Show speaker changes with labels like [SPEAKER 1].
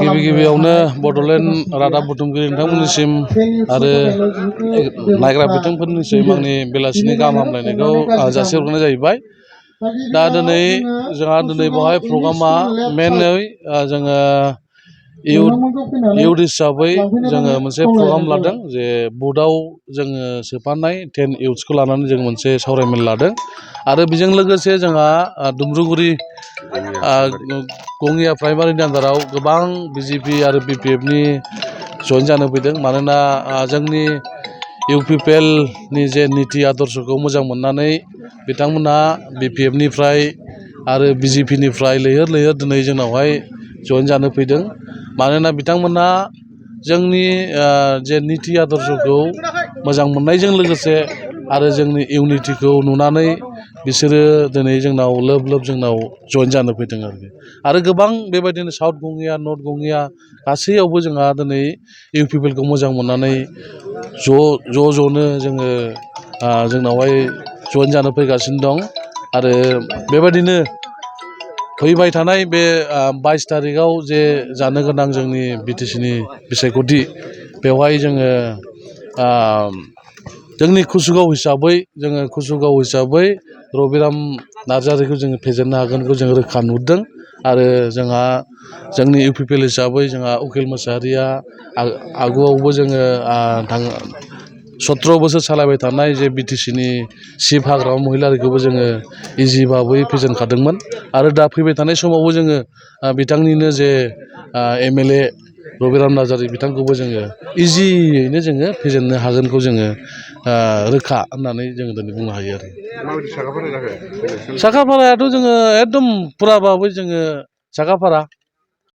[SPEAKER 1] गिबि गिबियावनो बड'लेण्ड रादाब बुथुमगिरि नोंथांमोननिसिम आरो नायग्रा बिथांफोरनिसिम आंनि बेलासिनि गाहाम हामलायनायखौ जासिहरग्रोनाय जाहैबाय। दा जोंहा बेवहाय प्रग्रामा मेनै जोङो इयुथ हिसाबै जोङो मोनसे प्रग्राम लादों जे बुथआव जोङो सोफानाय 10 इउथ्सखौ लानानै जों मोनसे सावरायमेल लादों आरो बेजों लोगोसे जोंहा दुमब्रुगुरि गङिया प्राइमारिनि आन्दाराव गोबां बिजेपि आरो बिपिएफनि जइन जानो फैदों। मानोना जोंनि इउपिपिएलनि जे निति आदर्शखौ मोजां मोननानै बिथांमोना बिपिएफनिफ्राय आरो बिजेपिनिफ्राय लैहोर लैहोर दिनै जोंनावहाय जइन जानो फैदों। मानोना बिथांमोना जोंनि जे निति आदर्शखौ मोजां मोननायजों लोगोसे आरो जोंनि इउनिटिखौ नुनानै बिसोरो दिनै जोंनाव लोब लोब जोंनाव जइन जानो फैदों आरो गोबां बेबायदिनो साउथ गङिया नर्थ गङिया गासैयावबो जोंहा दिनै इउपिपिएलखौ मोजां मोननानै ज'नो जोङो जोंनावहाय जइन जानो फैगासिनो दं। आरो बेबायदिनो फैबाय थानाय बे 22 तारिखआव जे जानो गोनां जोंनि बिटिसिनि बिसायख'थि बेवहाय जोङो जोंनि कुसुगाव हिसाबै रबिराम नार्जारिखौ जोङो फेजेननो हागोनखौ जों रोखा नुदों। आरो जोंहा जोंनि इउपिपिएल हिसाबै जोंहा उकिल मोसाहारिया आगुआवबो जोङो 17 बोसोर सालायबाय थानाय जे बिटिसिनि चिफ हाग्रामा महिलारिखौबो जोङो इजि भाबै फेजेनखादोंमोन। आरो दा फैबाय थानाय समावबो जोङो बिथांनिनो जे एमएलए रबिराम नार्जारि बिथांखौबो जोङो इजियैनो जोङो फेजेननो हागोनखौ जोङो रोखा होननानै जोङो दिनै बुंनो हायो आरो। साखाफारायाथ' जोङो एकदम फुराबाबो जोङो साखाफारा